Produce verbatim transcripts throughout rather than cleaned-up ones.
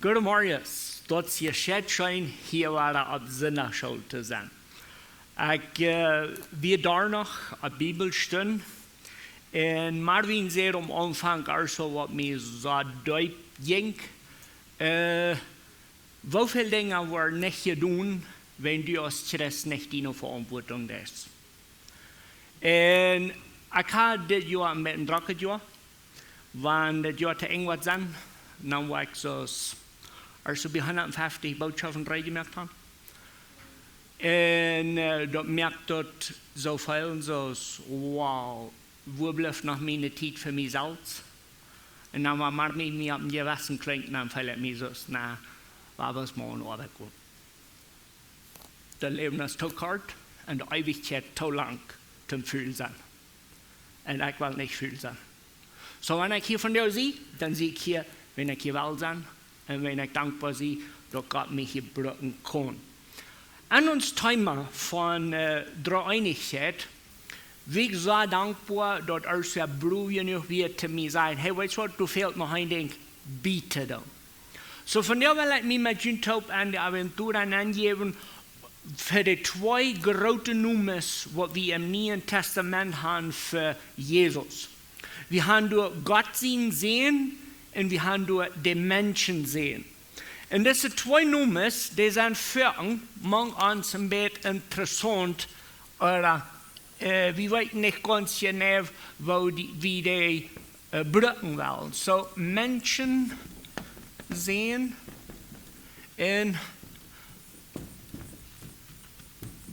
Goodemorjes, daut es hia scheen, scheen hia wada opp Sindachschool to sennen. Ekj äh, wia doa noch opp Bibelstund un Marvin säd aum Aunfank, aulsoo waut mie soo deep jinkj, äh, woo väl Dinja woaren nich jedonen, wan du aus Christ nich diene Veauntwuatunk deist. Un ekj haud dit Joa een bät een drocket Joa. Wan dit Joa to Enj woat sennen, dan woa ekj soo, aulsoo bie hundatfeftich Bootschoften reed jemoakt haben. Un äh, daut moakt daut soo väl un soo, wow, wua blift noch miene Tiet fa mie selfst? Un dan wan Marvin mie opp een Jewessen kjlinjt, dan feel ekj mie soo, na, wua es miene Oabeit? Daut Läwen es too kort un de Eewichkjeit too lang toom ful sennen. Un ekj well nich ful sennen. Soo, wan ekj hia vondoag sie, dan sie ekj hia, wiels ekj hia well sennen un wiels ekj dankboa sie, daut Gott mie hia brucken kaun. Aun ons Thema von äh, Dreeeenichkjeit, wia ekj soo dankboa, daut Ursula broow jenuach wia toom mie sajen: Hey, weetst waut, doa fält noch een Dinkj bie to doonen. Soo, vondoag well ekj mie met junt toop aun de Aventura aunjäwen fa de twee groote Nomes, waut wie em Nieen Tastament haben fa Jesus. Wie haben doa Gott sien Sän un wie haben doa de Menschen sien. Un dise twee Nomes, dee sent fa mank ons een bät interessaunt, ooda äh, wie weeten nich gaunz jeneiw, woo dee, wie dee äh, brucken wellen. Soo, Menschen Sän un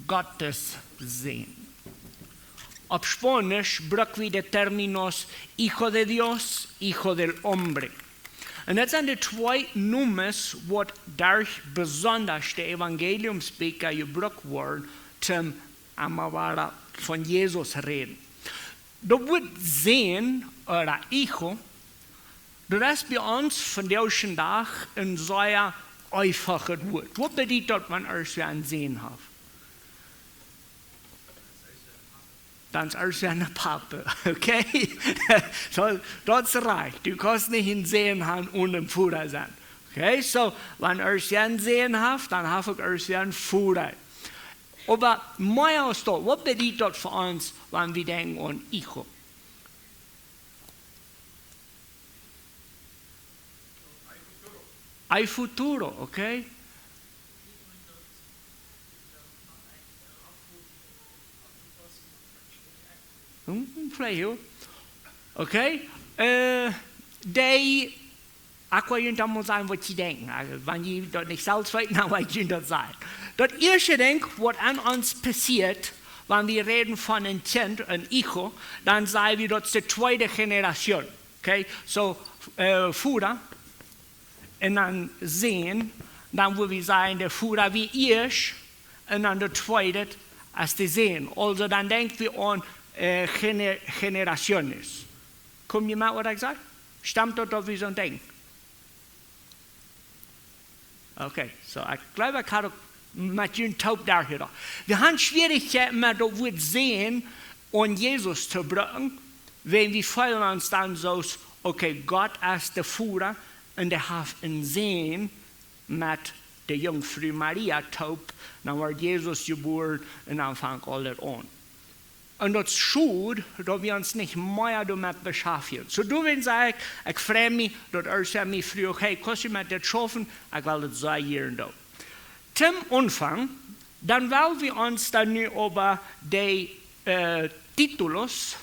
Gott sien Sän. Opp Spaunisch bruck wie de Terminos Hijo de Dios, Hijo del Hombre. Un daut sent de twee Nomes, waut doa besonda de Evangeliumsbieekja jebrukt woaren, toom emma wada von Jesus räden. Daut Wuat Sän, ooda hijo, daut es bie ons vondoag dän Dach een sea eefachet Wuat. Waut bediet daut, wan eena een Sän haft? Dan es eena een Papa, okay? Daut, daut es rajcht. Du kaust nich een Sän haben onen een Voda sennen. Okay, soo, wan eena een Sän haft, dan haft uk eena een Voda. Oba mea aus daut, waut bediet daut fa ons, wan wie denkjen aun hijo? Hay futuro, okay? Hm, veleicht jo. Okay? Äh, dee Ekj well junt dan mol sajen, waut jie denkjen. Aulsoo, wan jie daut nich selfst weeten, dan well ekj junt daut sajen. Daut ieeschte Dinkj, waut aun ons passieet, wan wie räden von een Kjint, een hijo, dan saj wie, daut es de tweede Generation. Okay? Soo, äh, Voda, un dan Sän, dan wudd wie sajen, de Voda wia ieescht, un dan de tweede es de Sän. Aulsoo, dan denkj wie aun äh, gene-, generaciones. Kjenn jie mie waut ekj saj? Stemt daut, daut wie soo denkjen? Okay, soo, ekj jleew, ekj haud uk met junt toop doa jedocht. Wie haben Schwierichkjeiten met daut Wuat Sän aun Jesus to brucken, wan wie feelen ons dan soo, okay, Gott es de Voda un hee haft een Sän met de Junkfru Maria toop, dan wort Jesus jebuaren un dan funk aul daut aun. Un daut es schod, daut wie ons nich mea doamet beschaftjen. Soo, doawäajen saj ekj, ekj frei mie, daut Ursula mie fruach, hey, kaust du met dit schaufen? Ekj well daut sea jieren doonen. Toom Aunfank, dan well wie ons dan nu äwa de äh, títulos,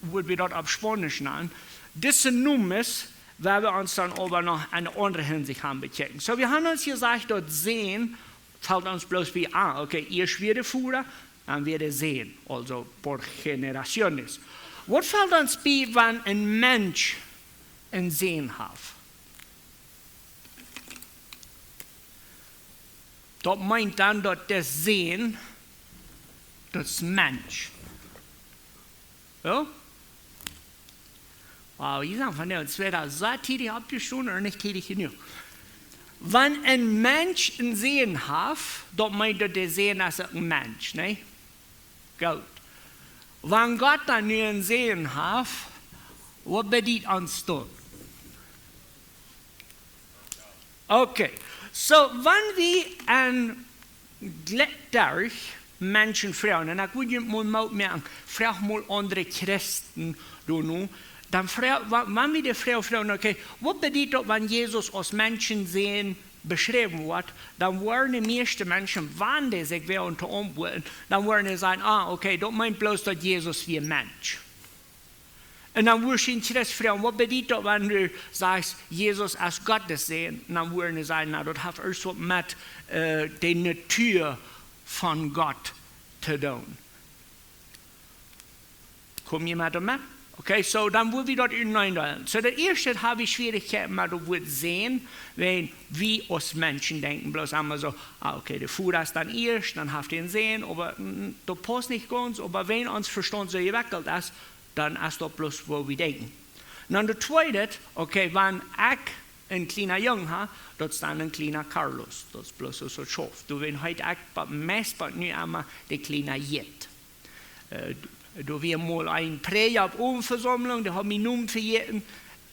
wudd wie daut opp Spaunisch nanen, dise Nomes, woa wie ons dan oba noch aun de aundre Hinsicht aun bekjikjen. Soo, wie haben ons jesajcht, daut Sän felt ons bloos bie, ah, okay, ieescht wia de Voda, dan wia de Sän, aulsoo por generaciones. Waut felt ons bie, wan een Mensch een Sän haft? Daut meent dan, daut de Sän, daut es Mensch. Jo? Wow, jie sent von de tweede soo tiedich oppjestonen, ooda nich tiedich jenuach? Wan een Mensch een Sän haft, daut meent, daut de Sän es uk een Mensch, nä? Goot. Wan Gott dan nu een Sän haft, waut bediet ons daut? Okay, so wan wie en Gleckdarch Menschen froagen, un ekj wudd junt mol Moot moaken, froag mol aundre Christen doano, dan froag, wa- wan wie de Froag froagen, okay, waut bediet daut, wan Jesus aus Menschensän beschräwen woat, dan woaren de mieeschte Menschen, wan dee sikj woaren to auntwuaden, dan woaren dee sajen, ah, okay, daut meent bloos daut Jesus wia Mensch. Un dan wudd een Christ froagen, waut bediet daut, wan du sajchst, Jesus es Gottes Sän? Un dan wudden see sajen, na, daut haft aules waut met äh, de Natua von Gott to doonen. Kom jie met doamet? Okay, so dan wudd wie daut uteneen deelen. So, daut ieeschte ha wie Schwierichkjeiten met daut Wuat Sän, wan wie aus Menschen denkjen bloos emma soo, ah, okay, de Voda es dan ieescht, dan haft hee een Sän, oba mm, daut pausst nich gaunz, oba wan ons Vestaunt soo jewekjelt es, dan es daut bloos woo wie denkjen. Dan daut tweede, okay, wan ekj een kjliena Jung ha, daut es dan een kjliena Carlos, daut es bloos soo, soo schauft. Doa wan heet ekj bie, meist bie nu emma de kjliena Jit. Äh, doa wia mol een Prädja opp Owenvesaumlunk, dee haud mienen Nomen vejäten.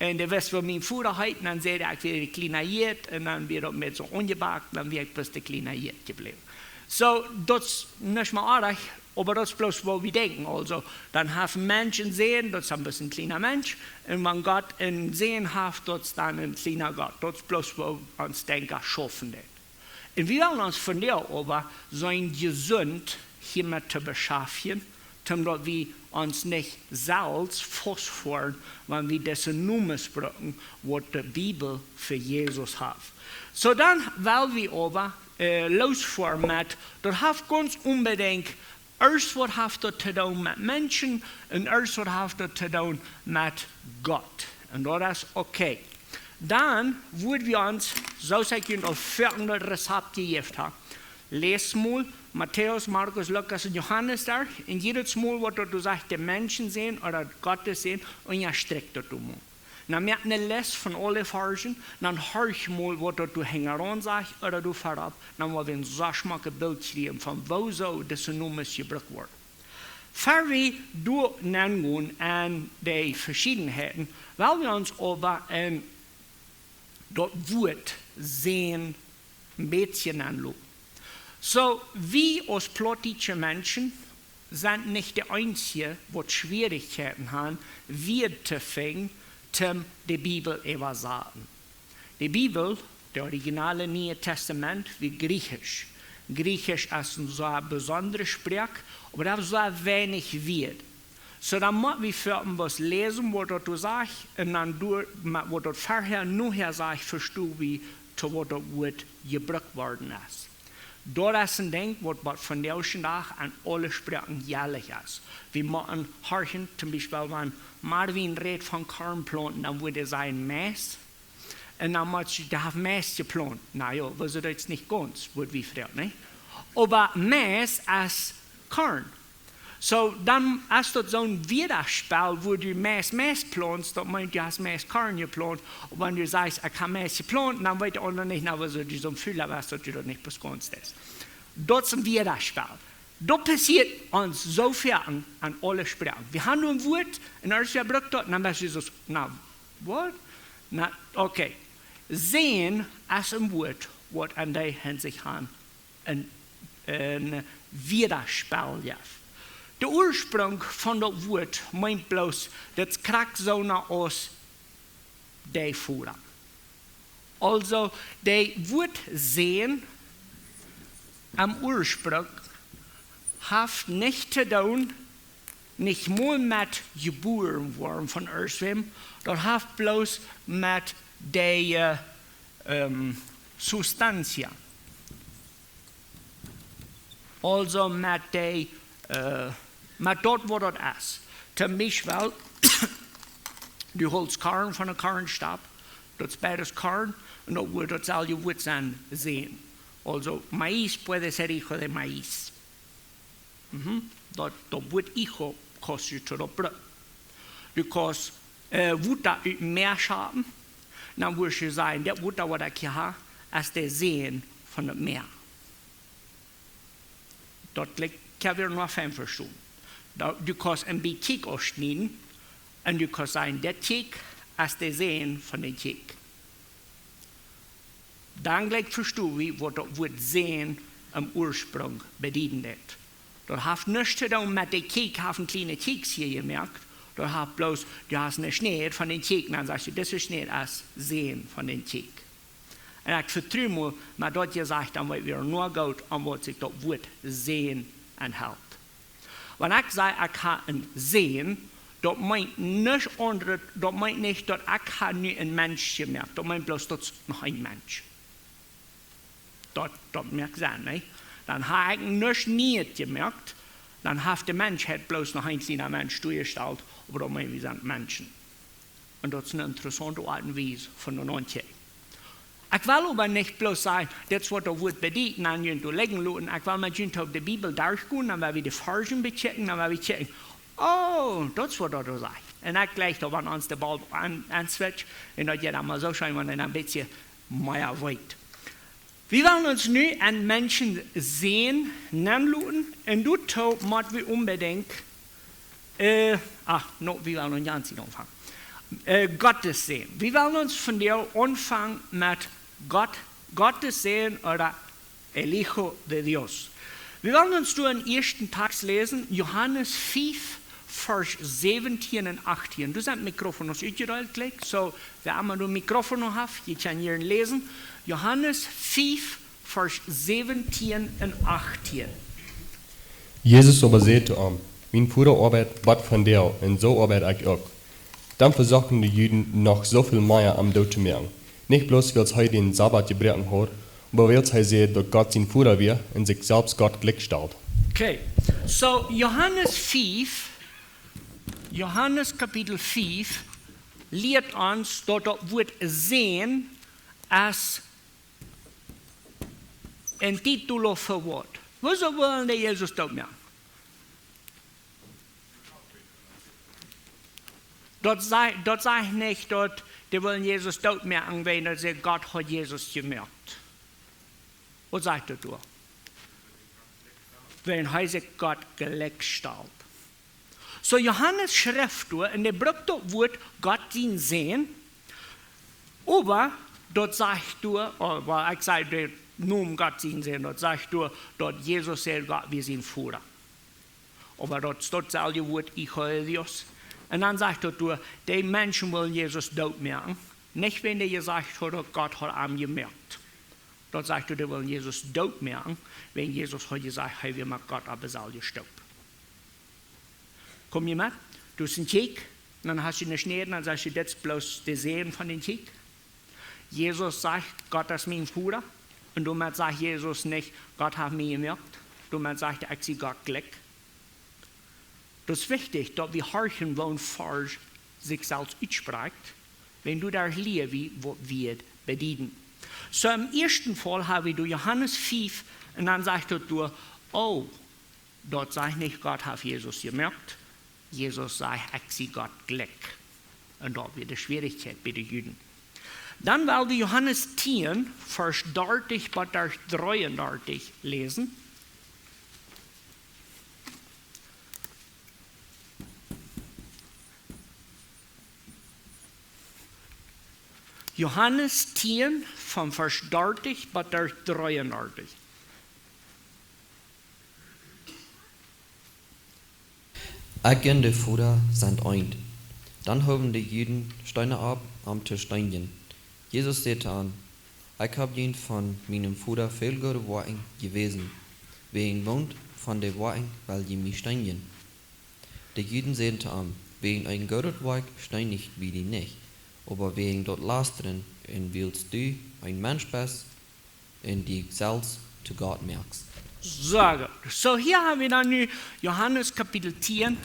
Un dee wist, woo mien Voda heet, un dan säd hee, ekj wia de kjliena Jit, un dan wia daut met soo aunjebakt, dan wia ekj bloos de kjliena Jit jebläwen. So, daut es nich mea oajch, oba daut es bloos woo wie denkjen. Aulsoo, dan haft een Mensch een Sän, daut es dan bloos een kjliena Mensch. Un wan Gott een Sän haft, daut es dan een kjliena Gott. Daut es bloos woo ons Denkjen schaufen deit. Un wie wellen ons vondoag oba seenen jesunt hia met to beschaftjen, daut wie ons nich selfst faustfoaren, wan wie dise Nomes brucken, waut de Bibel fa Jesus haft. So dan well wie oba äh, loosfoaren met, daut haft gaunz onbedinjt, ieescht waut haft daut to doonen met Menschen un ieescht waut haft daut to doonen met Gott. Un daut es okay. Dan wudd wie ons, soo aus ekj junt aul foaken daut Rezept jejäft ha, läst mol Matäus, Markus, Lukas un Johanes doa, un jiedet Mol waut daut doa sajcht, de Menschensän ooda Gottes Sän, unjastrikjt daut doa mol. Dan moak eene Lest von aule Varschen, dan horch mol waut daut doa hinjaraun sajcht ooda doa verop, dan woa wie een sea schmocket Bilt kjrieen von woo soo dise Nomes jebrukt woaren. Ea wie doa nengonen aun de Veschiedenheiten, well wie ons oba aun daut Wuat Sän een bät aunloten. So, wie aus plautdietsche Menschen sent nich de eensje, waut Schwierichkjeiten han, Wieed to finjen, toom de Bibel äwasaten. De Bibel, daut originale Niee Tastament, wia Griechsch. Griechsch es eene sea besondre Sproak, oba daut es sea weinich Wieed. So dan mott wie foaken bloos läsen, waut daut doa sajcht, un dan doa, ma-, waut daut verhäa, nohäa sajcht, vestonen wie, to waut daut Wuat jebrukt worden es. Daut es een Dinkj, waut bat vondoag dän Dach aun aule Sproaken jelt es. Wie motten horchen, toom Biespel, wan Marvin rät von Korn plaunten, dan wudd hee sajen, Mais. Un dan mott je, dee haft Mais jeplaunt. Na jo, woo soo daut nich gaunz, wudd wie froagen, nä? Oba Mais es Korn. So, dan es daut soon Wiedaspell, wua du Mais, Mais plaunst, daut meent, du hast Mais Korn jeplaunt. Oba wan du sajchst, ekj hab Mais jeplaunt, dan weet de aundra nich, na, woo soo du soon Fula best, daut du daut nich bloos gaunz deist. Daut es een Wiedaspell. Daut passieet ons soo väl aun, aun aule Sproaken. Wie haben nu een Wuat, un ieescht jebrukt daut, dan best du soo, na, waut? Na, okay. Sän es een Wuat, waut aun dee Hinsicht han een, een Wiedaspell jeft. De Uatsprunk von daut Wuat meent bloos, daut krakjt soo aus de Voda. Aulsoo, daut Wuat Sän em Uatsprunk haft nich to doonen, nich mol met jebuaren woaren von irjentwäm, daut haft bloos met de, äh, ähm, Substantia. Aulsoo met de, äh, met daut waut daut es. Toom Biespel, du holst Korn von een Kornstock, daut es beides Korn, un daut woat daut selwje Wuat sennen, Sän. Aulsoo, maíz puede ser hijo de maíz. Mhm. Daut, daut Wuat hijo kaust du to daut brucken. Du kaust, äh, Wota ut Mäa schaufen, dan wurscht du sajen, daut Wota waut ekj hia hab, es de Sän von daut Mäa. Daut kjlikjt, kjenn wie noch fein vestonen. Daut, du kaust een bät Kjikj aufschnieden, un du kaust sajen, daut Kjikj es de Sän von daut Kjikj. Dan jlikj vesto wie waut daut Wuat Sän em Ursprunk bedieden deed. Daut haft nuscht to doonen met de Kjäakj, haft een kjliene Kjäakj hia jemoakt. Daut haft bloos, du hast eene Schneed von dän Kjäakj, dan sajchst du, dise Schneed es Sän von dän Kjäakj. Un ekj vetru mie, met daut jesajcht, dan weet wie noch goot aun waut sikj daut Wuat Sän enhelt. Wan ekj saj, ekj hab een Sän, daut meent nuscht aundret, daut meent nich daut ekj hab nu een Mensch jemoakt. Daut meent bloos daut es noch een Mensch. Daut, daut moakt Senn, nä? Dan hab ekj nuscht Nieet jemoakt, dan haft de Menschheit bloos noch een kjliena Mensch doajestalt, oba daut meent wie sent Menschen. Un daut es eene interessaunte Oat un Wies von de Nontje. Ekj well oba nich bloos sajen, dit es waut daut Wuat bediet, un dan junt doa lijen loten. Ekj well met junt uk de Bibel derchgonen, dan woa wie de Varzen bekjikjen, dan woa wie kjikjen. Oh, daut es waut daut doa sajcht. Un ekj jlikj daut, wan ons de Bulb aun, aun switcht, un daut jeit dan mau soo scheen, wan een bät mea weet. Wie wellen ons nu een Menschen Sän nenloten, un doatoo mott wie onbedinjt, äh, ah, no, wie wellen noch gaunz nich aunfangen. Äh, Gottes Sän. Wie wellen ons vondoag aunfangen met Gott, Gottes Sän ooda El Hijo de Dios. Wie wellen ons doa een ieeschten Tekst läsen, Johanes fief, Varsch säwentieen un achtieen. Doa sent Mikrofonen utjedeelt, jlikj. Soo, wäa emma een Mikrofon noch haft, jie kjennen hia läsen. Johanes fief, Varsch säwentieen un achtieen. Jesus oba säd to an: Mien Voda oabeit bat vondoag, un soo oabeit ekj uk. Dan vesochten de Juden noch soo väl mea am doot to moaken. Nich bloos wiels hee dän Sabat jebroaken haud, oba wiels hee säd daut Gott sien Voda wia un sikj selfst Gott jlikj stald. Okay, soo Johanes fief, Johanes Kapitel fief lieet ons daut daut Wuat Sän es een Titel fa waut. Wuarom wullen dee Jesus doot moaken? Daut sajcht, daut sajcht nich daut dee wullen Jesus doot moaken, wiels see, Gott haud Jesus jemoakt. Waut sajcht daut doa? Wiels hee sikj Gott jlikj stald. Soo Johanes schrift doa, un hee brukt daut Wuat Gott sien Sän, oba daut sajcht doa, oh, well, ekj saj, de Nomen Gott sien Sän, daut sajcht doa, daut Jesus säd, Gott wia sien Voda. Oba daut es daut selwje Wuat, Hijo de Dios. Un dan sajcht daut doa, dee Menschen wullen Jesus doot moaken, nich wiels hee jesajcht haud daut Gott haud am jemoakt. Daut sajcht doa, dee wullen Jesus doot moaken, wiels Jesus haud jesajcht, hee wia met Gott opp deselwje Stoop. Kom jie met? Du hast een Kjäakj, dan hast du eene Schneed, dan sajchst du, dit es bloos de Sän von dän Kjäakj. Jesus sajcht, Gott es mien Voda. Un doamet sajcht Jesus nich, Gott haft mie jemoakt. Doamet sajcht hee, ekj sie Gott jlikj. Daut es wichtich, daut wie horchen, woo een Varsch sikj selfst utsprakjt, wan du doa lia wie waut wie bedieden. Soo em ieeschten Faul hab wie doa Johanes fief, un dan sajcht daut doa, oh, daut sajcht nich, Gott haft Jesus jemoakt. Jesus sajcht, ekj sie Gott jlikj. Un daut wia de Schwierichkjeit bie de Juden. Dan well wie Johanes tieen, Varsch dartich bat dartich dreeundartich läsen. Johanes tieen, von Varsch dartich bat dartich dreeundartich. Ekj un de Voda sent eent. Dan hoowen de Juden Steena opp, am to steenjen. Jesus säd to an: Ekj hab junt von mienem Voda väl goode Woakjen jewäsen. Wäajen waut von de Woakjen well jie mie steenjen? De Juden säden to am: Wäajen een goodet Woakj steenjen wie die nich, oba wäajen daut Lastren, un wiels du een Mensch best, un die selfst to Gott moakst. Soo, soo hia hab wie dan nu Johanes Kapitel tieen.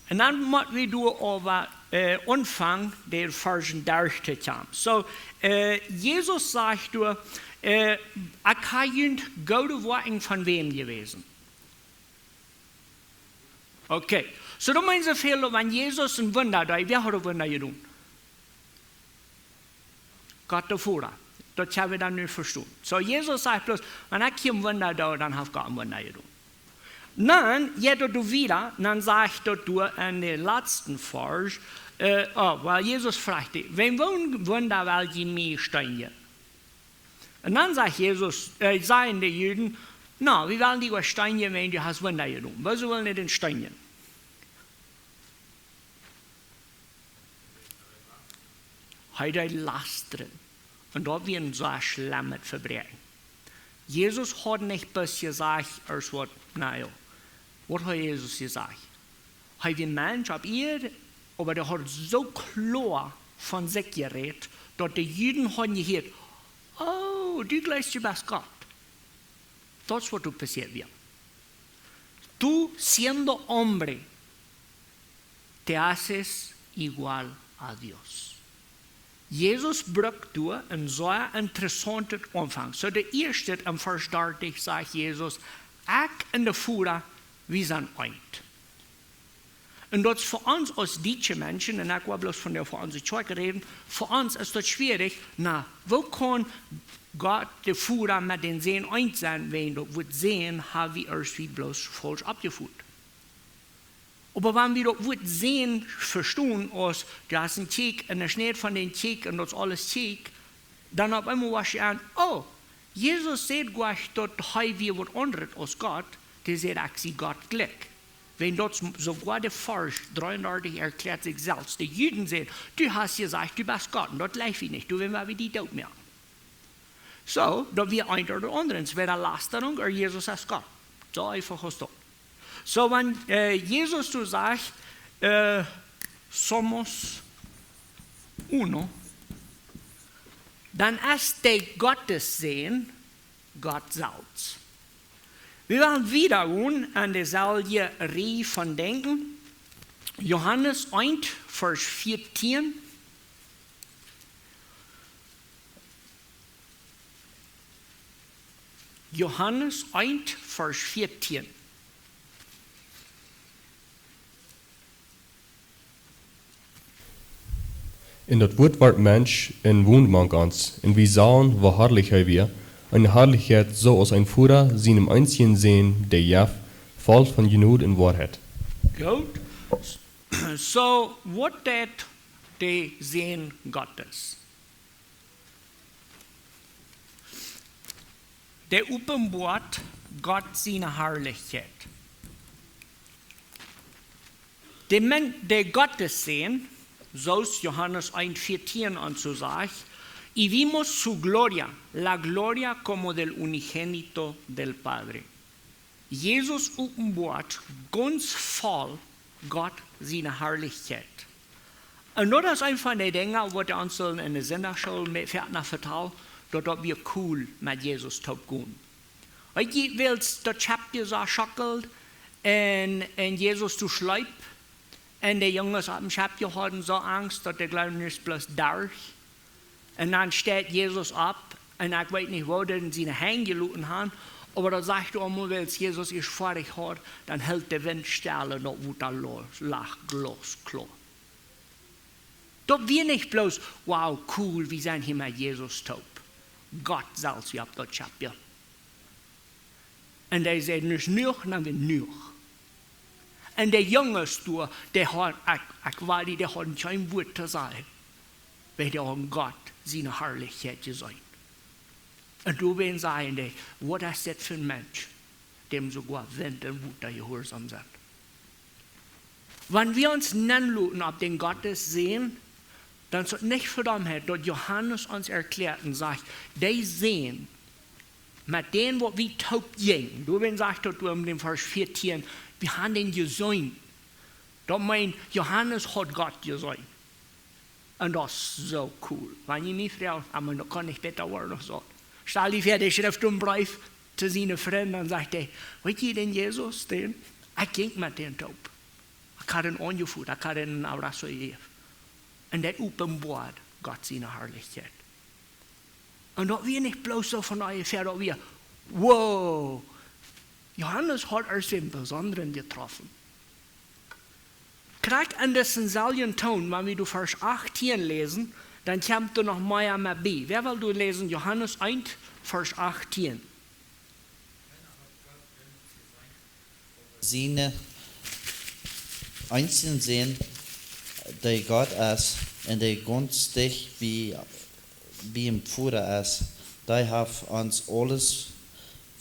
Un dan mott wie doa äwa, äh, aunfangen, de Varzen derch to kjennen. Soo, äh, Jesus sajcht doa, äh, ekj hab junt goode Woakjen von wäm jewäsen? Okay. Soo, dan meent soo väl, wan Jesus een Wunda deed, wäa haud een Wunda jedonen? Gott de Voda. Daut hab wie dan nu vestonen. Soo, Jesus sajcht bloos, wan ekj een Wunda doo, dan haft Gott een Wunda jedonen. Dan jeit daut doa wieda, dan sajcht daut doa en dän latsten Varsch, äh, oh, well, Jesus fruach dee, wäajen waut een Wunda well jie mie steenjen? Un dan sajcht Jesus, äh, sajen de Juden: "Na, wie wellen die oba steenjen, wiels du hast Wunda jedonen. Wuarom sell wie die dan steenjen?" Hee deed lastren. Un daut wia een sea schlemmet Vebräakjen. Jesus haud nich bloos jesajcht, aus waut, na jo, waut haud Jesus jesajcht? Hee wia Mensch opp Ieed, oba hee haud soo kloa von sikj jerät, daut de Juden hauden jehieet: "Oh, du jleefst, du best Gott." Daut es waut doa passieet wia. "Tú, siendo hombre, te haces igual a Dios." Jesus brukt doa een sea interessauntet Aunfank. Soo, de ieeschte, em Varsch dartich, sajcht Jesus: "Ekj un de Voda, wie sent eent." Un daut es fa ons aus dietsche Menschen, un ekj well bloos von de, fa onse Kjoakj räden, fa ons es daut schwierich, na, woo kaun Gott de Voda met dän Sän eent sennen, wan daut Wuat Sän ha wie ieescht wie bloos faulsch oppjefoten. Oba wan wie daut Wuat Sän vestonen aus, daut es een Kjikj un daut Schnitt von dän Kjikj un daut es aules Kjikj, dan opp eemol wia ekj aun, oh, Jesus sajcht goanich daut hee wia waut aundret aus Gott, dee sajcht: "Ekj sie Gott jlikj." Wan daut s-, soogoa de Varsch dreeundartich erkjläat sikj selfst. De Juden säden: "Du hast jesajcht, du best Gott, un daut jleew wie nich, du, wan wie die doot moaken." Soo, daut wia eent ooda daut aundre. Entwäda Lastrunk ooda Jesus es Gott. Soo eefach es daut. Soo, wan, äh, Jesus doa sajcht, äh, "Somos uno", dan es de Gottes Sän Gott selfst. Wie wellen wieda gonen aun deselwje Rieej von Denkjen. Johanes eent, Varsch vieetieen. Johanes eent, Varsch vieetieen. "Un daut Wuat wort Mensch un wond mank ons, un wie sagen, woo harlich hee wia, eene Harlichkjeit soo aus een Voda sienen eensjen Sän dee jeft, voll von Jnod un Woarheit." Goot. Soo, waut deed de Sän Gottes? Dee openboat Gott siene Harlichkjeit. De Men-, de Gottes Sän, soo aus Johanes eent vieetieen ons sajcht: "Y vimos su gloria, la gloria como del unigénito del Padre." Jesus openboat gaunz voll Gott siene Harlichkjeit. Un daut es eent von de Dinja, waut ons sullen enne Sindachschool met Väaten vetalen, daut daut wia cool met Jesus toop gonen. Weet jie, wiels daut Schepp soo schockeld un, un Jesus doa schleep, un de Junges opp daut Schepp hauden soo Angst, daut dee jleewden, es bloos derch. Un dan steit Jesus opp, un ekj weet nich, woo dee siene Henj jeloten haud, oba daut sajcht doa eemol, wiels Jesus ieescht foadich haud, dan hilt de Wint stell un daut Wota lo-, lach glaskloa. Daut wia nich bloos: "Wow, cool, wie sent hia met Jesus toop." Gott selfst wia opp daut Schepp, jo. Un dee säd: "Nu es jenuach, nu es jenuach." Un de Junges doa, dee hauden, ekj, ekj weet, dee hauden kjeen Wuat to sajen, wiels dee hauden Gott siene Harlichkjeit jeseenen. Un doawäajen säden dee: "Waut es dit fa een Mensch, däm soogoa Wint un Wota jehuarsom sent?" Wan wie ons nenloten opp dän Gottes Sän, dan es daut nich fa dommheit, daut Johanes ons erkjläat un sajcht, dee Sän, met dän waut wie toop jinjen, doawäajen sajcht daut doa en dän Varsch vieetieen, wie haben dän jeseenen. Daut meent, Johanes haud Gott jeseenen. Un daut es soo cool. Wan jie mie froagen, oba daut kaun nich bäta woaren aus daut. Stal die väa, dee schrift een Breef to siene Frind, dan sajcht hee: "Weet jie dän Jesus, dän? Ekj jinkj met dän toop. Ekj haud dän aunjefoot, ekj haud dän een abrazo jejäft." Un dee openboat Gott siene Harlichkjeit. Un daut wia nich bloos soo von onjefäa, daut wia: "Wow, Johanes haud ieescht een Besondret jetroffen." Krakjt en disen selwjen Toon, wan wie doa Varsch achtieen läsen, dan kjemt doa noch mea met bie. Wäa well doa läsen? Johanes eent, Varsch achtieen. Sienen eensjen Sän, dee Gott es un dee gaunz dicht bie, bie dän Voda es, Dee haft ons aules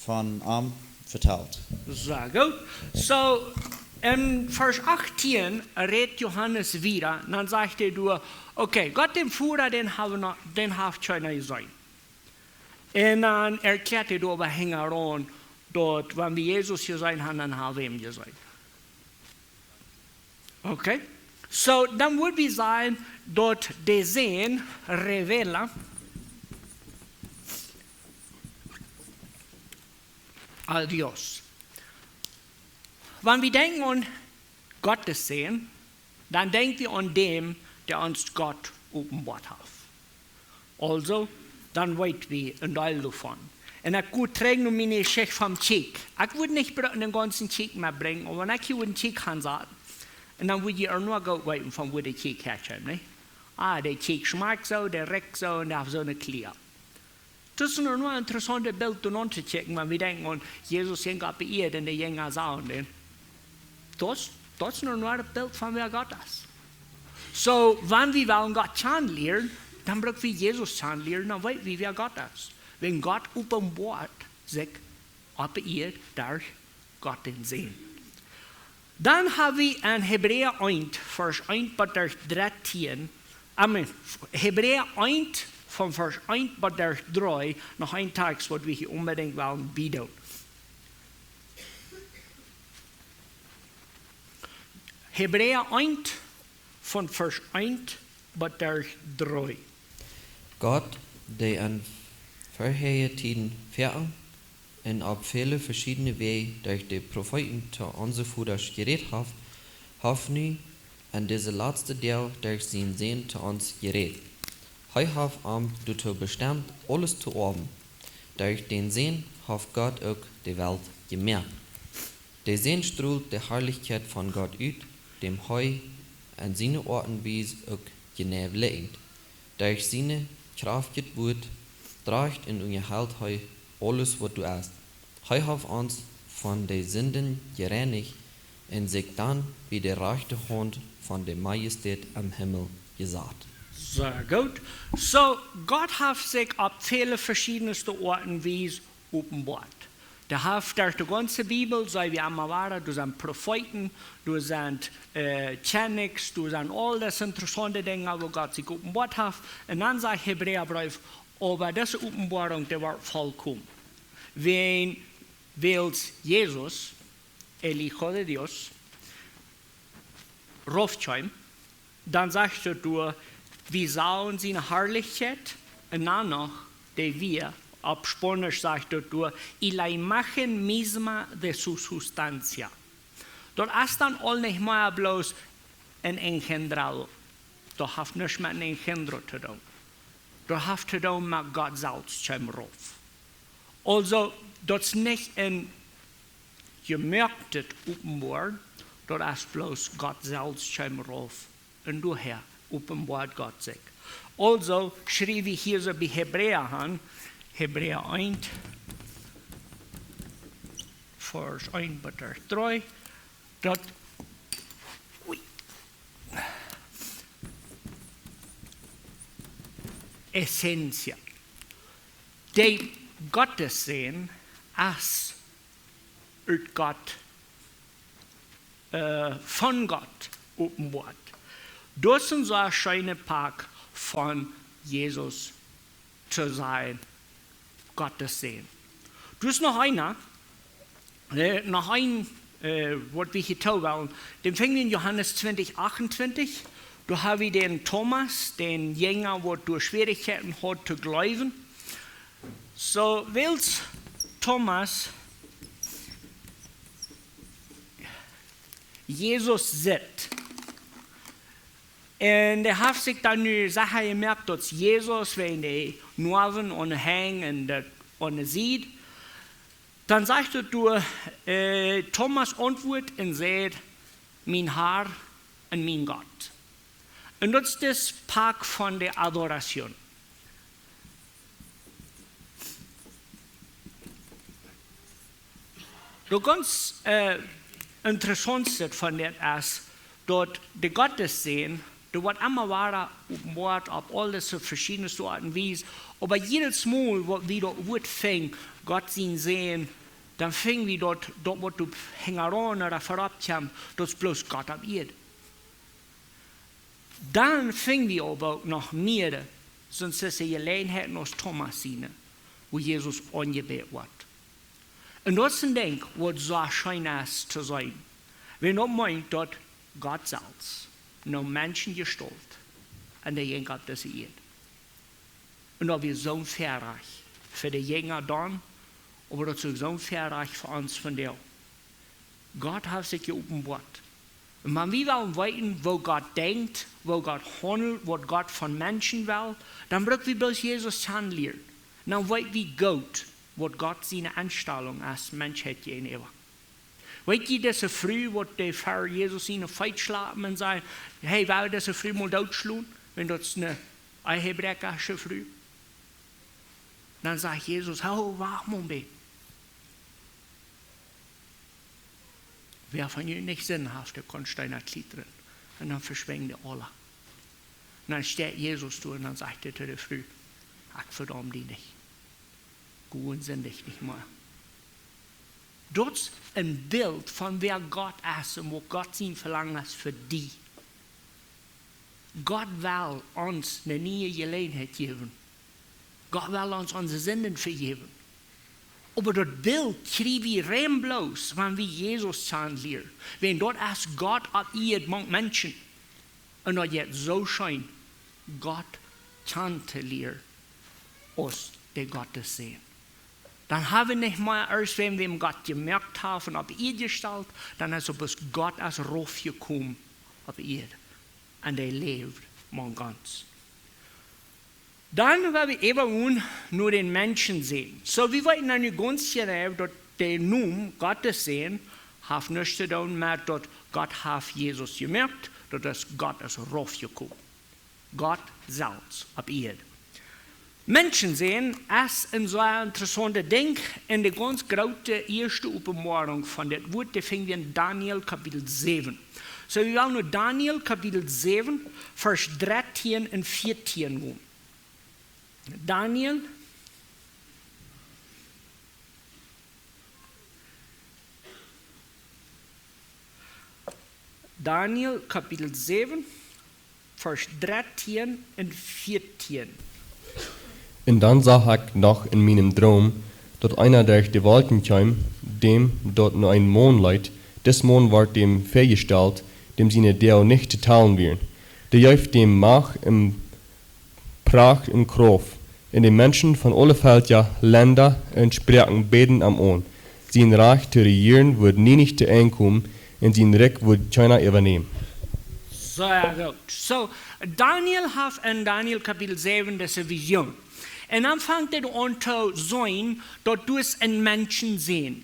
von am vetalt. Sea goot. Soo, en Varsch achtieen rät Johanes wieda, dan sajcht hee doa: "Okay, Gott dän Voda, dän hab wie noch, dän haft kjeena jeseenen." Un dan erkjläat hee doa oba hinjaraun, daut wan wie Jesus jeseenen haben, dan hab wie am jeseenen. Okay? Soo, dan wudd wie sajen, daut de Sän revela a Dios. Wan wie denkjen aun Gott sien Sän, dan denkj wie aun däm, dee ons Gott openboat haft. Aulsoo, dan weet wie een Deel doavon. Un ekj go trigj no miene Jeschicht vom Kjikj. Ekj wudd nich brucken dän gaunzen Kjikj metbrinjen, oba wan ekj hia een Kjikj han sat, un dan wudd jie uk noch goot weeten von wua de Kjikj häakjeem, nä? Ah, de Kjikj schmakjt soo, dee rikjt soo un dee haft soone Kjlia. Daut es een sea interessauntet Bilt, doa aun to kjikjen, wan wie denkjen aun Jesus jinkj oppe Ieed un de Jinja sagen dän. Daut, daut es een sea Bilt von wäa Gott es. Soo, wan wie wellen Gott kjanen lieren, dan bruck wie Jesus kjanen lieren, dan weet wie wäa Gott es. Wan Gott openboat sikj oppe Ieed derch Gott dän Sän. Dan hab wie en Hebräa eent, Varsch eent bat derch dartieen, I mean, Hebräa eent von Varsch eent bat derch dree noch een Tekst, waut wie hia onbedinjt wellen biedoonen. Hebräa eent von Varsch eent bat derch dree. Gott, dee en verhäaje Tieden väa un opp väle veschiedne Wäaj derch de Profeeten to onse Vodasch jerät haft, haft nu en dise latste Doag derch sienen Sän to ons jerät. Hee haft am doatoo bestemt, aules to oawen. Derch dän Sän haft Gott uk de Welt jemoakt. De Sän strolt de Harlichkjeit von Gott ut, däm hee en siene Oat un Wies uk jeneiw likjent. Derch sien kjraftjet Wuat drajcht un unjahelt hee aules, waut doa es. Hee haft ons von de Sinden jereinicht un sikj dan bie de rajchte Haunt von de Majestät em Himmel jesat. Sea goot. Soo, Gott haft sikj opp väle veschiedne Oat un Wies openboat. Dee haft derch de gaunze Bibel, soo aus wie emma wieren, doa sent Profeeten, doa sent, äh, Kjennichs, doa sent aul dise interessaunte Dinja, wua Gott sikj openboat haft. Un dan sajcht Hebräabreef, oba dise Openboarunk, dee wort vollkomen. Wan, wiels Jesus, el Hijo de Dios, rauf kjeem, dan sajcht daut doa, wie sagen siene Harlichkjeit, un dan noch, dee wia, opp Spaunisch sajcht daut doa, y la imagen misma de su sustancia. Daut es dan aul nich mea bloos een engendro. Daut haft nuscht met een engendro to doonen. Daut haft to doonen met Gott selfst kjeem rauf. Aulsoo, daut es nich een jemoaktet Openboaren, daut es bloos Gott selfst kjeem rauf. Un doahäa openboat Gott sikj. Aulsoo, schriew wie hia soo bie Hebräa aun, Hebräa eent, Varsch eent bat dree, daut, ui, esencia. De Gott sien Sän es ut Gott, äh, von Gott openboat. Daut es een sea scheena Poat von Jesus to sennen, Gott sien Sän. Doa es noch eena, äh, noch een, äh, waut wie hia too wellen. Dän finj wie en Johanes twintich achtuntwintich. Doa hab wie dän Thomas, dän Jinja, waut doa Schwierichkjeiten haud to jleewen. Soo, wiels Thomas Jesus sitt. Un hee haft sikj dan nu secha jemoakt, daut Jesus, wäajen de Noawen aun de Henj un de, aun de Sied. Dan sajcht daut doa, äh, Thomas auntwuat un säd: "Mien Herr un mien Gott." Un daut es daut Poat von de Adoration. Daut gaunz, äh, interessaunste von dit es, daut de Gott sien Sän, Daut woat emma wada openboat opp aul dise veschiedne Oat un Wies. Oba jiedet Mol waut wie daut Wuat finjen, Gott sien Sän, dan finj wie daut, daut waut doa hinjaraun ooda verop kjemt, daut es bloos Gott opp Ieed. Dan finj wie oba uk noch mea, soo aus dise Jeläajenheit aus Thomas siene, wua Jesus aunjebät woat. Un daut es een Dinkj waut soo scheen es to seenen. Wan daut meent daut Gott selfst no Menschen jestalt un dee jinkj opp dise Ieed. Un daut wia soon Väarajcht fa de Jinja dan, oba daut es uk soon Väarajcht fa ons vondoag. Gott haft sikj jeopenboat. Un wan wie wellen weeten, woo Gott denkjt, woo Gott haundelt, waut Gott von Menschen well, dan bruck wie bloos Jesus kjanen lieren. Dan weet wie goot, waut Gott siene Enstalunk es Menschheit jäajenäwa. Weet jie, dise Fru, waut dee ver Jesus siene Feet schlapen un säd: "Hey, well wie dise Fru mol dootschlonen, wan daut es eene ehebräakjasche Fru?" Dan sajcht Jesus: "Ho, wacht mol een bät. Wäa von junt nich Sind haft, dee kaun Steena kjlietren." Un dan veschwinjen dee aula. Un dan steit Jesus doa un dan sajcht hee to de Fru: "Ekj vedaum die nich. Go un sindich nich mea." Daut es een Bilt von wäa Gott es un waut Gott sien Velangen es fa die. Gott well ons eene niee Jeläajenheit jäwen. Gott well ons onse Sinden vejäwen. Oba daut Bilt kjrie wie rein bloos, wan wie Jesus kjanen lieren. Wan daut es Gott opp Ieed mank Menschen. Un daut jeit soo scheen, Gott kjanen to lieren aus de Gott sien Sän. Dan hab wie nich mea aus wan wäm Gott jemoakt haft un opp Ieed jestalt, dan es opp ons Gott es raufjekomen opp Ieed. Un hee läft mank ons. Dan woa wie äwa gonen no dän Menschen seenen. Soo, wie weeten nu gaunz jeneiw, daut de Nomen Gott sien Sän haft nuscht to doonen met daut Gott haft Jesus jemoakt, daut es Gott es raufjekomen. Gott selfst opp Ieed. Menschen seenen es een sea interessauntet Dinkj. Un de gaunz groote ieeschte Openboarunk von dit Wuat, dee finj wie en Daniel Kapitel säwen. Soo, wie wellen nu Daniel Kapitel säwen, Varsch dartieen un vieetieen gonen. Daniel, Daniel Kapitel säwen, Varsch dartieen un vieetieen. Un dan sach ekj noch en mienem Droom, daut eena derch de Wolkjen kjeem, däm daut no een Maun leet. Dis Maun wort däm väajestalt, däm siene Doag nich to talen wieren. Dee jeef däm Macht un Pracht un Krauft. Un de Menschen von aule Velkja, Lenda un Sproaken bäden am aun. Sien Rikj to rejieren wudd nie nich to Enj komen, un sien Rikj wudd kjeena äwanämen. Sea goot. Soo, Daniel haft en Daniel Kapitel säwen dise Vision. Un dan fangt hee aun to seenen, daut doa es een Menschen seenen.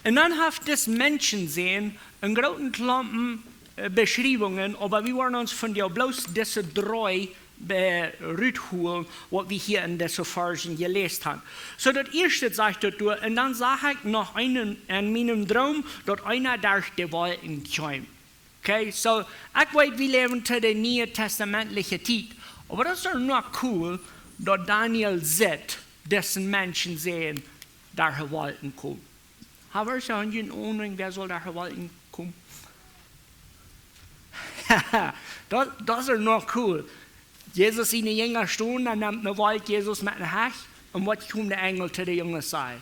Un dan haft dis Menschen seenen een grooten Klompen, äh, Beschriewungen, oba wie woaren ons vondoag bloos dise dree be-, rutholen, waut wie hia en dise Varschen jeläst haben. Soo, daut ieeschte sajcht daut doa, un dan sach ekj noch eenen en mienem Droom, daut eena derch de Wolkjen kjeem. Okay, soo, ekj weet, wie läwen to de niee testamentliche Tiet. Oba daut es doch noch cool, daut Daniel sitt, disen Menschen seenen derch de Wolkjen komen. Hab wie soo eene Ahnung, wäa saul derch de Wolkjen komen? Daut, daut es doch noch cool. Jesus siene Jinja stonen, dan nemt eene Wolkj Jesus met no Hecht. Un waut kjemt de Enjel to de Junges sajen?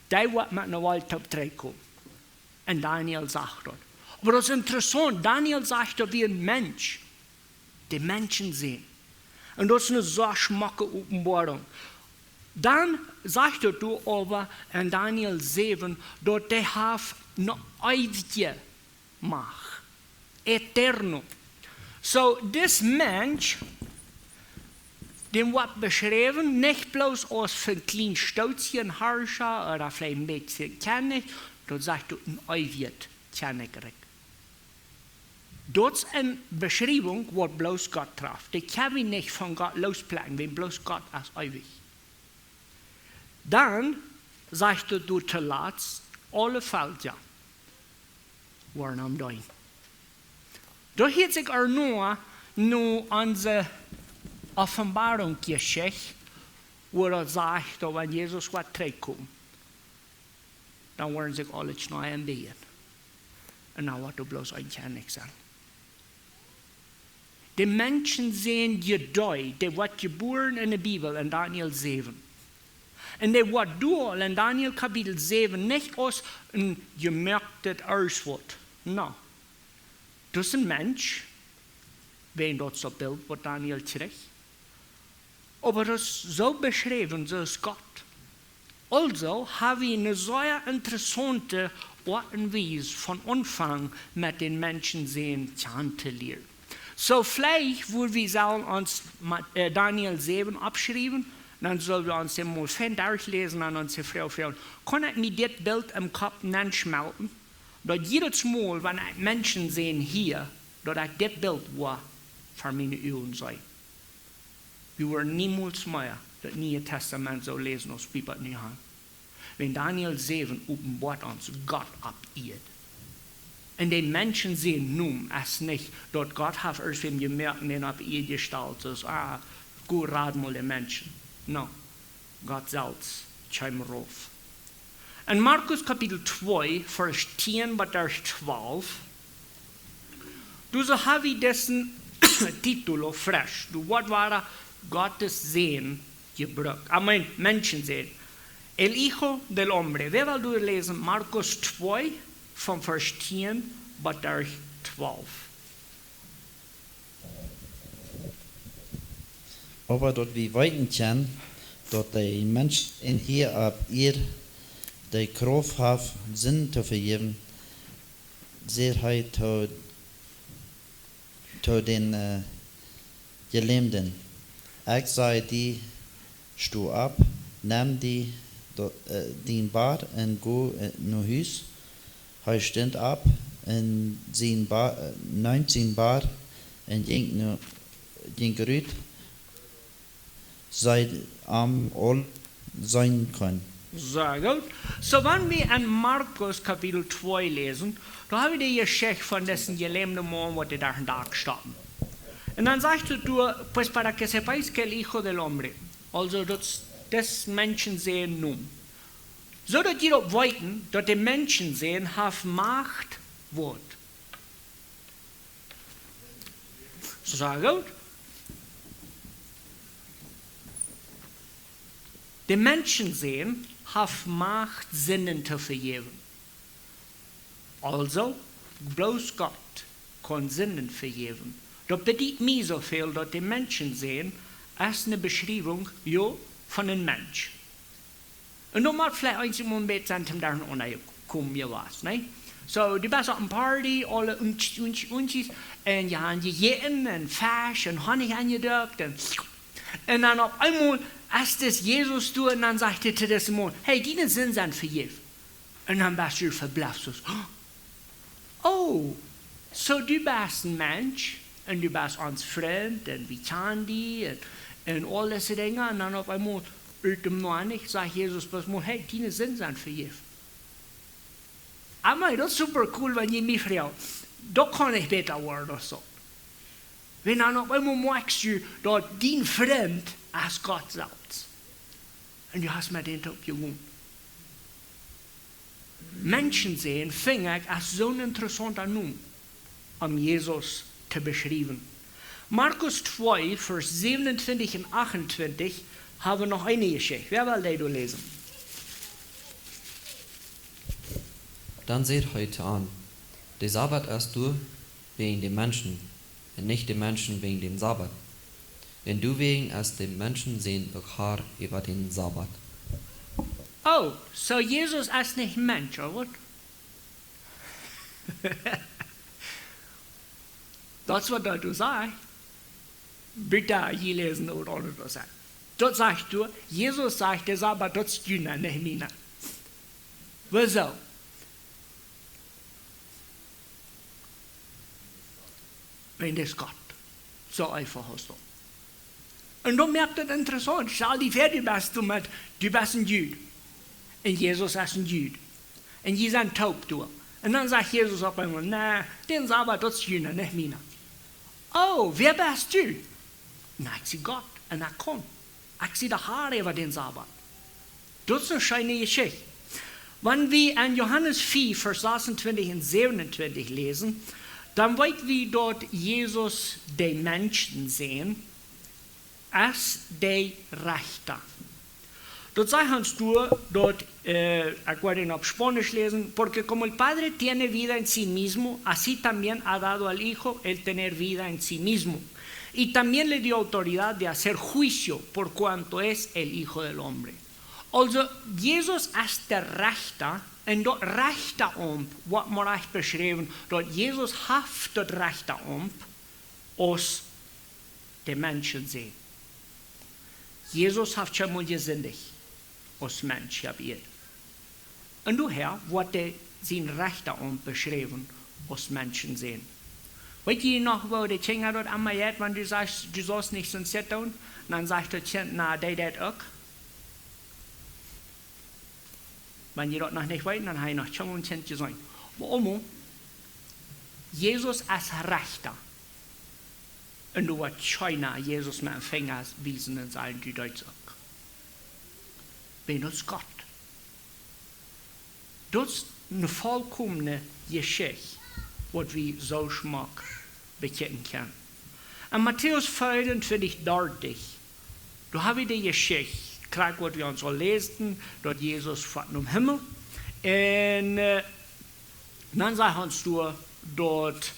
Dee woat met eene Wolkj toop trigj komen. Un Daniel sach daut. Oba daut es interessaunt. Daniel sach daut wia een Mensch. De Menschen seenen. Un daut es eene sea schmocke Openboarunk. Dan sajcht daut doa oba en Daniel säwen, daut dee haft eene eewje Macht. Eterno. Soo, dis Mensch, däm woat beschräwen, nich bloos aus een kjlien Stootje Harscha, ooda veleicht een bät Kjennich, daut sajcht doa een eewjet Kjennichrikj. Daut es eene Beschriewunk, waut bloos Gott traft. Dee kjenn wie nich von Gott loosplekjen, wiels bloos Gott es eewich. Dan sajcht daut doa toolatst, aule Velkja woaren am deenen. Doa hieet sikj ea no, no onse Offenbarungsjeschicht, wua daut sajcht, daut wan Jesus woat trigjkomen, dan woaren sikj aule Kjneeen bieejen. Un dan woat doa bloos een Kjennich sennen. De Menschensän jedeed, dee woat jebuaren enne Bibel en Daniel säwen. Un dee woat doa en Daniel Kapitel säwen nich aus een jemoaktet Erstwort. No. Daut es een Mensch, wäajen daut soo Bilt, waut Daniel kjrieech. Oba daut es soo beschräwen, soo es Gott. Aulsoo ha wie eene sea interessaunte Oat un Wies von Aunfank met dän Menschensän kjanen to lieren. Soo veleicht, wua wie sellen ons Ma-, äh, Daniel säwen oppschriewen, dan sell wie ons dän mol fein derchläsen un ons froagen, kaun ekj mie dit Bilt em Kopp nenschmelten, daut jiedet Mol, wan ekj Menschensän hia, daut ekj dit Bilt woa ver miene Uagen seenen. Wie woaren niemols mea daut Niee Tastament soo läsen aus wie daut nu han. Wan Daniel säwen openboat ons Gott opp Ieed. Un de Menschensän nu es nich daut Gott haft ieescht wäm jemoakt un dän opp Ieed jestalt, soo aus, ah, go rad mol de Menschen. No, Gott selfst kjeem rauf. En Markus Kapitel twee, Varsch tieen bat Varsch twalf, doa soo ha wie disen Titel uk fresch. Doa woat wada Gottes Sän jebrukt. Amen. Menschensän. El Hijo del Hombre. Wäa well doa läsen? Markus twee, von Varsch tieen bat Varsch twalf. Oba daut wie weeten kjennen, daut de Mensch en hia opp Ieed de Krauft haft, Sinden to vejäwen, säd hee to, to dän, äh, Jelämden: Ekj saj die, sto opp, nemm die, do-, äh, dien Bad un go, äh, no Hus. Hee stunt opp un sien Ba-, äh, neem sien Bad un jinkj no, jinkj rut, daut am aul seenen kunn. Sea goot. Soo, wan wie en Markus Kapitel twee läsen, doa ha wie de Jeschicht von disen jelämden Maun, waut dee doa en Dak stoppen. Un dan sajcht et doa: Pues para que sepáis que el Hijo del Hombre, aulsoo daut es dän Menschensän nu. Soo daut jie daut weeten, daut de Menschensän haft Macht, waut? Sea goot. De Menschensän haft Macht, Sinden to vejäwen. Aulsoo, bloos Gott kaun Sinden vejäwen. Daut bediet mie soo väl, daut de Menschensän es eene Beschriewunk, jo, von een Mensch. Un daut mott veleicht eensjemol een bät sennen, toom doa aun to komen, jo, waut, nä? Soo, du best opp eene Party, aule Untjes, Untjes, Untjes, un jie haben jejäten un Fesch un Honnich aunjedrekjt un, un dan opp eemol es dis Jesus doa un dan sajcht hee to disen Maun: Hey, diene Sinden sent vejäft. Un dan best du vebläft, soo: Oh, soo du best een Mensch un du best ons Frint un wie kjanen die un, un aul dise Dinja. Un dan opp eemol, ut dem Nuscht, sajcht Jesus bloos mol: Hey, diene Sinden sent vejäft. Amen, daut es super cool, wan jie mie froagen. Daut kaun nich bäta woaren aus soo. Wan dan opp eemol moakjst du, daut dien Frint es Gott selfst. Un du hast met dän toop jewont. Menschensän, finj ekj, es soon interessaunta Nomen, om Jesus to beschriewen. Markus twee, Varsch säwenuntwintich un achtuntwintich, ha wie noch eene Jeschicht. Wäa well dee doa läsen? Dan säd hee to an: De Sabbat es doa wäajen de Menschen, un nich de Menschen wäajen dän Sabbat. Un doawäajen es de Menschensän uk Har äwa dän Sabbat. Oh, soo Jesus es nich Mensch, ooda waut? Daut es waut daut doa sajcht. Bitte, jie läsen daut aundret waut sajcht. Daut sajcht doa, Jesus sajcht, de Sabbat, daut es juna, nich miena. Wuarom? Wiels dee es Gott. Soo eefach es daut. Un daut moakt et interessaunt. Stal die väa, du best doa met, du best een Jud. Un Jesus es een Jud. Un jie sent toop doa. Un dan sajcht Jesus opp eemol: Nä, dän Sabbat, daut es juna, nich miena. Oh, wäa best du? Na, ekj sie Gott un ekj kaun. Ekj sie de Har äwa dän Sabbat. Daut es eene scheene Jeschicht. Wan wie en Johanes fief, Varsch sasuntwintich un säwenuntwintich läsen, dan weet wie, daut Jesus de Menschensän es de Rechta. Daut sajcht ons doa, daut, äh, ekj woa daut opp Spaunisch läsen: "Porque como el Padre tiene vida en sí mismo, así también ha dado al Hijo el tener vida en sí mismo. Y también le dio autoridad de hacer juicio, por cuanto es el Hijo del Hombre." Aulsoo, Jesus es de Rechta, un daut Rechtaaumt woat mau rajcht beschräwen, daut Jesus haft daut Rechtaaumt aus de Menschensän. Jesus haft kjeenmol jesindicht aus Mensch opp Ieed. Un doahäa woat hee sien Rechtaaumt beschräwen aus Menschensän. Weet jie noch, woo de Kjinja daut emma jeit, wan du sajchst, du saust nich soo un soo doonen? Dan sajcht daut Kjint: "Na, dee deit uk." Wan jie daut noch nich weeten, dan ha jie noch kjeenmol een Kjint jeseenen. Oba emma, Jesus es Rechta. Un doa woat kjeena Jesus met een Finja wiesen un sajen: "Du deetst uk." Wiels daut es Gott. Daut es eene volkomne Jeschicht, waut wie soo schmock bekjikjen kjennen. En Matäus vea un twintich dartich, doa hab wie de Jeschicht, krakjt waut wie ons aul lästen, daut Jesus foat nom Himmel. Un, äh, dan sajcht ons doa, daut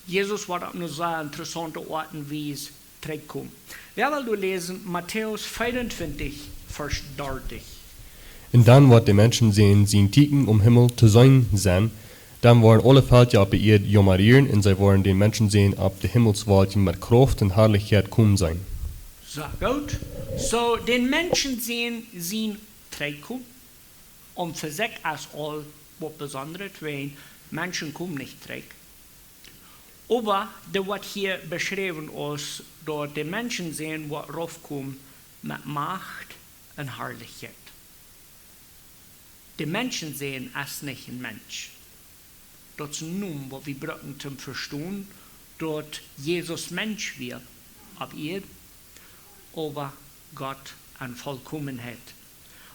Jesus woat opp eene sea interessaunte Oat un Wies trigjkomen. Wäa well doa läsen, Matäus vea un twintich, Varsch dartich. "Un dan woat de Menschensän sien Tieekjen aum Himmel to seenen sennen. Dan woaren aule Velkja opp de Ieed jaumren un see woaren dän Menschensän opp de Himmelswolkjen met Krauft un Harlichkjeit komen seenen." Soo, goot. Soo, dän Menschensän sien Trigjkomen, un fa sikj es aul waut Besondret, wiels Menschen komen nich trigj. Oba daut woat hia beschräwen aus daut de Menschensän woat raufkomen met Macht un Harlichkjeit. De Menschensän es nich een Mensch. Daut es een Nomen waut wie brucken toom vestonen daut Jesus Mensch wia opp Ieed, oba Gott en Volkomenheit.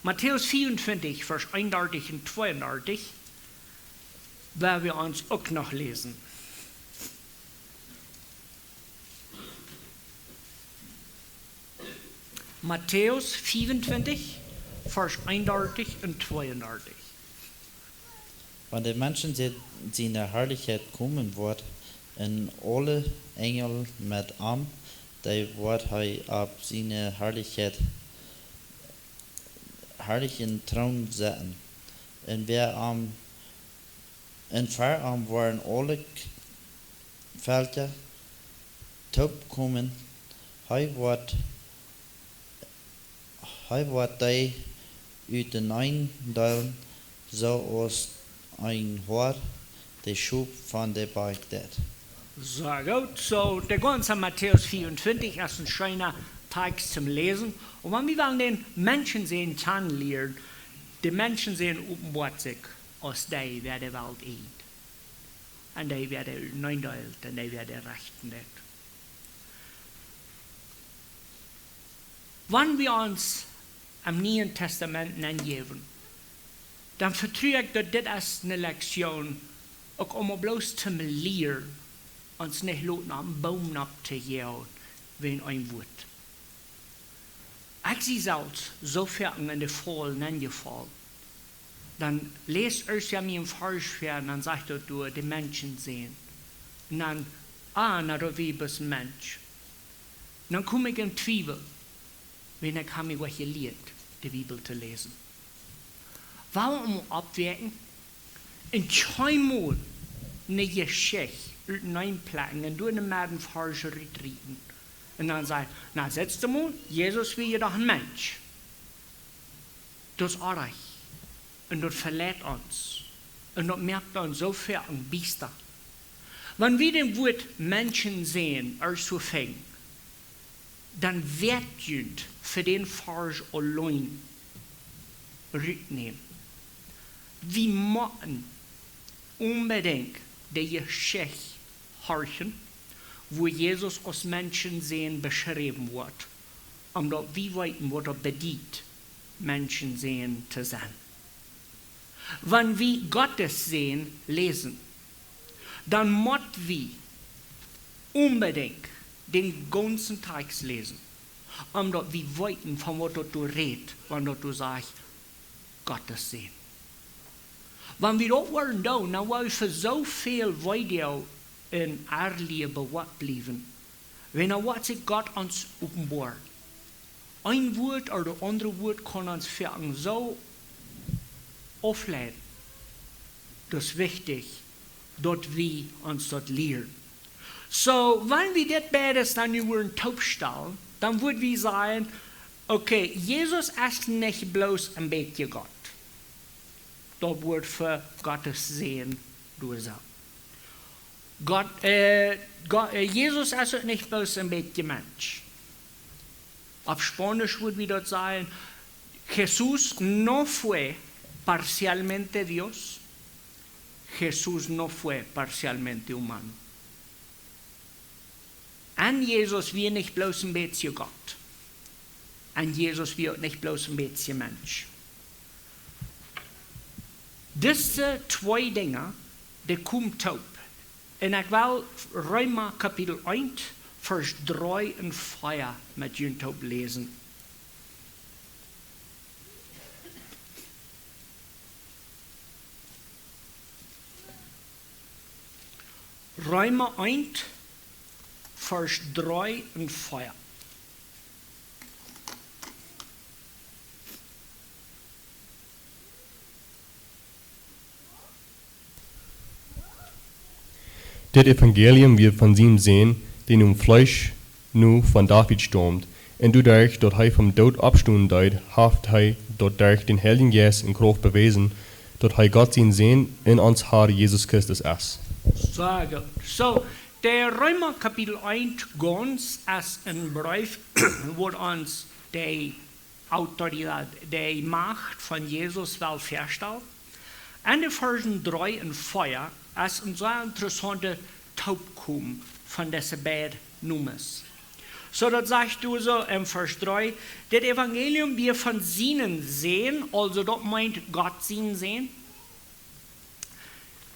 Matäus vea un twintich, Varsch eenundartich un tweeundartich, woa wie ons uk noch läsen. Matäus vea un twintich, Varsch eenundartich un tweeundartich. "Wan de Menschensän siene Harlichkjeit komen woat un aule Enjel met am, dan woat hee opp siene Harlichkjeit, harlichen Troon sitten. Un ver am, un ver am woaren aule K-, Velkja toopkomen. Hee woat, hee woat dee uteneen deelen, soo aus een Hoad de Schop von de Bakj deit." Soo, goot. Soo, de gaunze Matäus vea un twintich es een scheena Takjst toom läsen. Un wan wie wellen dän Menschensän kjanen lieren, de Menschensän openboat sikj aus dee, waut de Welt ieejent, un dee, waut de uteneen deelt, un dee, waut de rechten deit. Wan wie ons em Nieen Tastament nenjäwen, dan vetru ekj daut dit es eene Lektion, uk om bloos to lieren, ons nich loten opp een Boom opp to jäwen, wäajen een Wuat. Ekj sie selfst soo foaken en de Faul nenjefollen. Dan läs ekj ieescht mie een Varsch väa un dan sajcht daut doa de Menschensän. Un dan, ah, na, daut wia bloos een Mensch. Dan kom ekj en Twiewel, wiels ekj hab mie waut jelieet, de Bibel to läsen. Wuarom oppwakjen un kjeenmol eene Jeschicht uteneen plekjen un doa en de Medden Varsch rutrieten. Un dan sajen: "Na, sitst du mol, Jesus wia je doch een Mensch." Daut es oajch. Un daut veleit ons. Un daut moakt ons soo foaken biesta. Wan wie daut Wuat Menschensän ieescht soo finjen, dan woat junt fa dän Varsch auleen rutnämen. Wie motten onbedinjt de Jeschicht horchen, wua Jesus aus Menschensän beschräwen woat, omdaut wie weeten, waut daut bediet, Menschensän to sennen. Wan wie Gottes Sän läsen, dan mott wie onbedinjt dän gaunzen Tekst läsen, omdaut wie weeten, von waut daut doa rät, wan daut doa sajcht, Gottes Sän. Wan wie daut woaren doonen, dan woa wie fa soo väl Weedoag un Arlie bewoat bliewen. Wan dan woat sikj Gott ons openboaren. Een Wuat ooda daut aundre Wuat kaun ons foaken soo aufleiden. Daut es wichtich, daut wie ons daut lieren. Soo, wan wie dit beides dan nu wudden toopstalen, dan wudd wie sajen, okay, Jesus es nich bloos een bät Gott. Daut woat fa Gottes Sän doa sennen. Gott, äh, Gott, äh, Jesus es uk nich bloos een bät Mensch. Opp Spaunisch wudd wie daut sajen, Jesús no fue parcialmente Dios, Jesús no fue parcialmente humano. En Jesus wia nich bloos een bät Gott. En Jesus wia uk nich bloos een bät Mensch. Dise twee Dinja, dee komen toop. Un ekj well Reema Kapitel eent, Varsch dree un vea met junt toop läsen. Reema eent, Varsch dree un vea. Dit Evangelium wia von sien Sän, dee em Fleesch nu von David staumt, un doaderch daut hee vom Doot oppstonen deed, haft hee daut derch dän Heiljen Jeist en Krauft bewäsen, daut hee Gott sien Sän un ons Har Jesus Christus es. Sea goot. Soo, de Reema Kapitel eent gaunz es een Breef, woat ons de Autorität, de Macht von Jesus well väastalen. En de Varschen dree un vea es een sea interessauntet Toopkomen von dise beid Nomes. Soo, daut sajcht doa soo em Varsch dree, dit Evangelium wia von sienen Sän, aulsoo daut meent Gott sien Sän.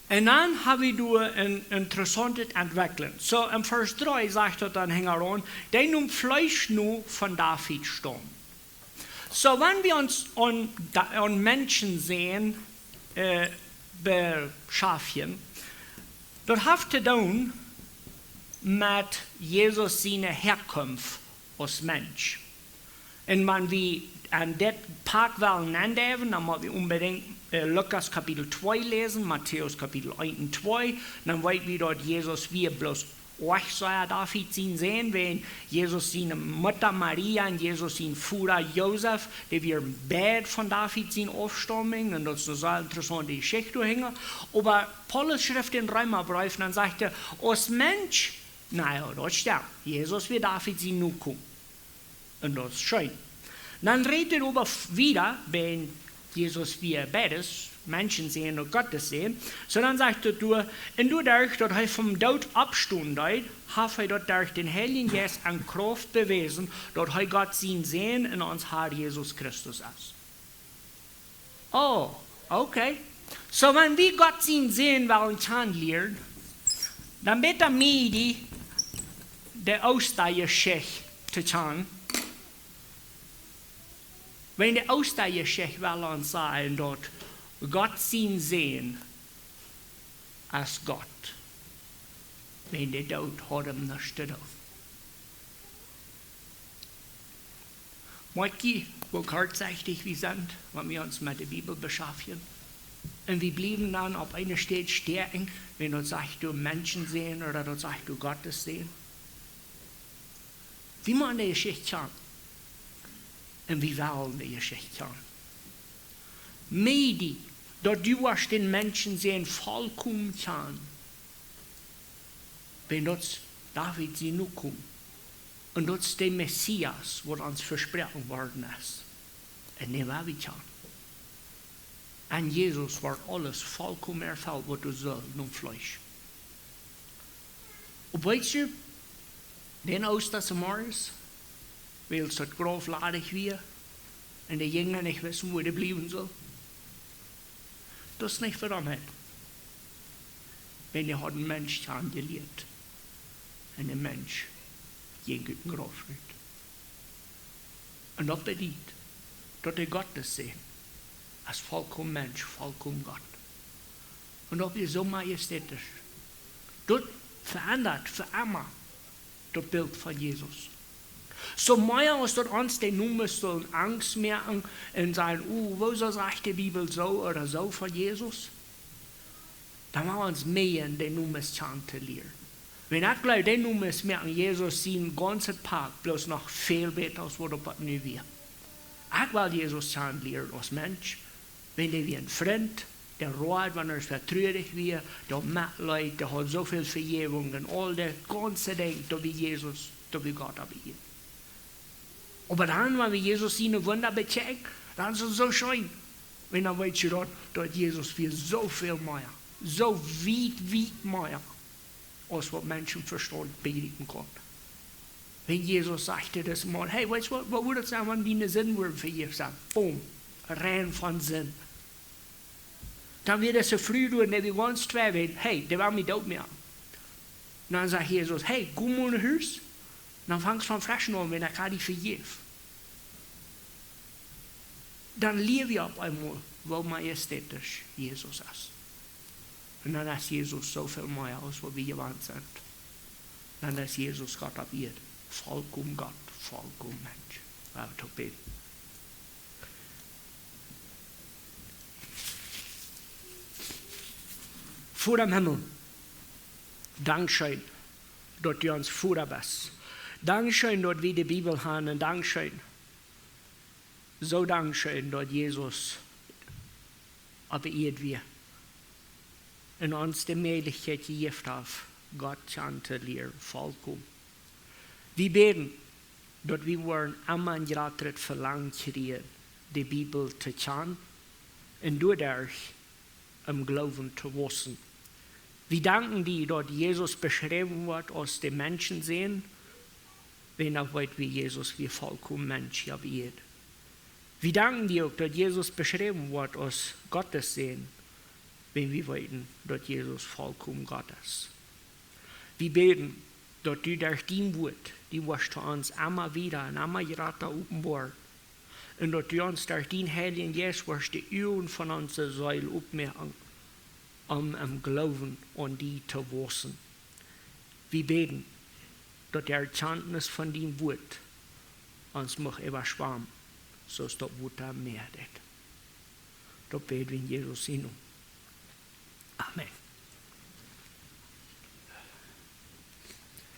Un dan hab wie doa een interessauntet Entwekjlen. Soo, em Varsch dree sajcht daut dan hinjaraun, dee em Fleesch nu von David staumt. Soo, wan wie ons aun, da-, aun Menschen seenen, äh, beschaftjen, daut haft to doonen met Jesus siene Herkunft aus Mensch. Un wan wie aun dit Poat wellen aundeiwen, dan mott wie onbedinjt, äh, Lukas Kapitel twee läsen, Matäus Kapitel eent un twee, dan weet wie daut Jesus wia bloos uk sea David sien Sän, wiels Jesus siene Mutta Maria un Jesus sien Voda Josef, dee wieren beid von David siene Aufstaumung, un daut es eene sea interessaunte Jeschicht doahinja. Oba Paulus schrift dän Reemabreef, dan sajcht hee, aus Mensch, na jo, daut stemt, Jesus wia David sien Nokomen. Un daut es scheen. Dan rät hee oba f-, wieda, wiels Jesus wia beides, Menschen seenen un Gott seenen. Soo dan sajcht hee doa, un doaderch daut hee vom Doot oppstonen deed, haft hee daut derch dän Heiljen Jeist en Krauft bewäsen, daut hee Gott sien Sän un ons Har Jesus Christus es. Oh, okay. Soo, wan wie Gott sien Sän wellen kjanen lieren, dan bäta mie de Oostajeschicht to kjanen. Wiels de Oostajeschicht well ons sajen, daut Gott sien Sän es Gott. Wiels de Doot haud am nuscht to doonen. Moakj jie, woo kortsechtich wie sent, wan wie ons met de Bibel beschaftjen. Un wie bliewen dan opp eene Städ stoakj, wan daut sajcht doa Menschen seenen ooda daut sajcht doa Gott seenen. Wie motten de Jeschicht kjanen. Un wie wellen de Jeschicht kjanen. Mie dee, daut du woascht dän Menschen seenen volkomen kjanen. Wiels daut es David sien Nokomen. Un daut es de Messias, waut ons vesproaken worden es. Un dee woa wie kjanen. En Jesus woat aules volkomen erfelt, waut doa saul em Fleesch. Oba weetst du, En Oostern zemorjes, wiels daut Grauf ladich wia un de Jinja nich wisten, wua dee bliewen sullen. Daut es nich fa am. Wan hee haud een Mensch kjanen jelieet. Un de Mensch jinkj ut dän Grauf rut. Un daut bediet, daut de Gottes Sän es volkomen Mensch, volkomen Gott. Un daut wia soo majestätisch. Daut veendat fa emma daut Bilt von Jesus. Soo mea aus daut ons de Nomes sellen Angst moaken un sajen: "Oh, wuarom sajcht de Bibel soo ooda soo von Jesus?" Dan well wie ons meejen de Nomes kjanen to lieren. Wan ekj jleew, de Nomes moaken Jesus sien gaunzet Pak bloos noch väl bäta aus waut daut nu wia. Ekj well Jesus kjanen lieren aus Mensch. Wan dee wia een Frint, dee rad, wan hee sea truarich wia, dee haud Metleet, dee haud soo väl Vejäwunk un aul daut gaunze Dinkj, daut wia Jesus, daut wia Gott opp Ieed. Oba dan, wan wie Jesus siene Wunda bekjikjen, dan es et soo scheen. Wan dan weet jie daut, daut Jesus wia soo väl mea, soo wiet, wiet mea, aus waut Menschenvestaunt bejriepen kaun. Wan Jesus säd daut mol: "Hey, weetst waut, waut wudd daut sennen, wan diene Sinden wudden vejäft sennen?" Boom, rein von Sind. Dan wia dise Fru doa, un dee wia gaunz tweiwel: "Hey, dee well mie doot moaken." Dan sajcht Jesus: "Hey, go mol no Hus, dan fangst von fresch aun, wan ekj die vejäft." Dan lia wie opp eemol, woo majestätisch Jesus es. Un dan es Jesus soo väl mea aus waut wie jewant sent. Dan es Jesus Gott opp Ieed. Volkomen Gott, volkomen Mensch. Lot ons bäden. Voda em Himmel, dankscheen, daut du ons Voda best. Dankscheen, daut wie de Bibel haben, un dankscheen, soo dankscheen, daut Jesus opp Ieed wia un ons de Mäajlichkjeit jejäft haft, Gott kjanen to lieren, volkomen. Wie bäden, daut wie woaren emma een jratret Velangen kjrieen, de Bibel to kjanen un doaderch em Gloowen to waussen. Wie danken die, daut Jesus beschräwen woat aus de Menschensän, wan wie weeten, daut Jesus wia volkomen Mensch, jo, wia. Wie danken die uk, daut Jesus beschräwen woat aus Gottes Sän, wan wie weeten, daut Jesus volkomen Gott es. Wie bäden, daut du derch dien Wuat, dee woascht to ons emma wada un emma jrata openboaren. Un daut du ons derch dien Heiljen Jeist woascht de Uagen von onse Seel opmoaken, om em Gloowen aun die to waussen. Wie bäden, daut de Erkjantnis von dien Wuat ons mucht äwaschwamen, soo aus daut Wota em Mäa deit. Daut bäd wie en Jesus sien Nomen.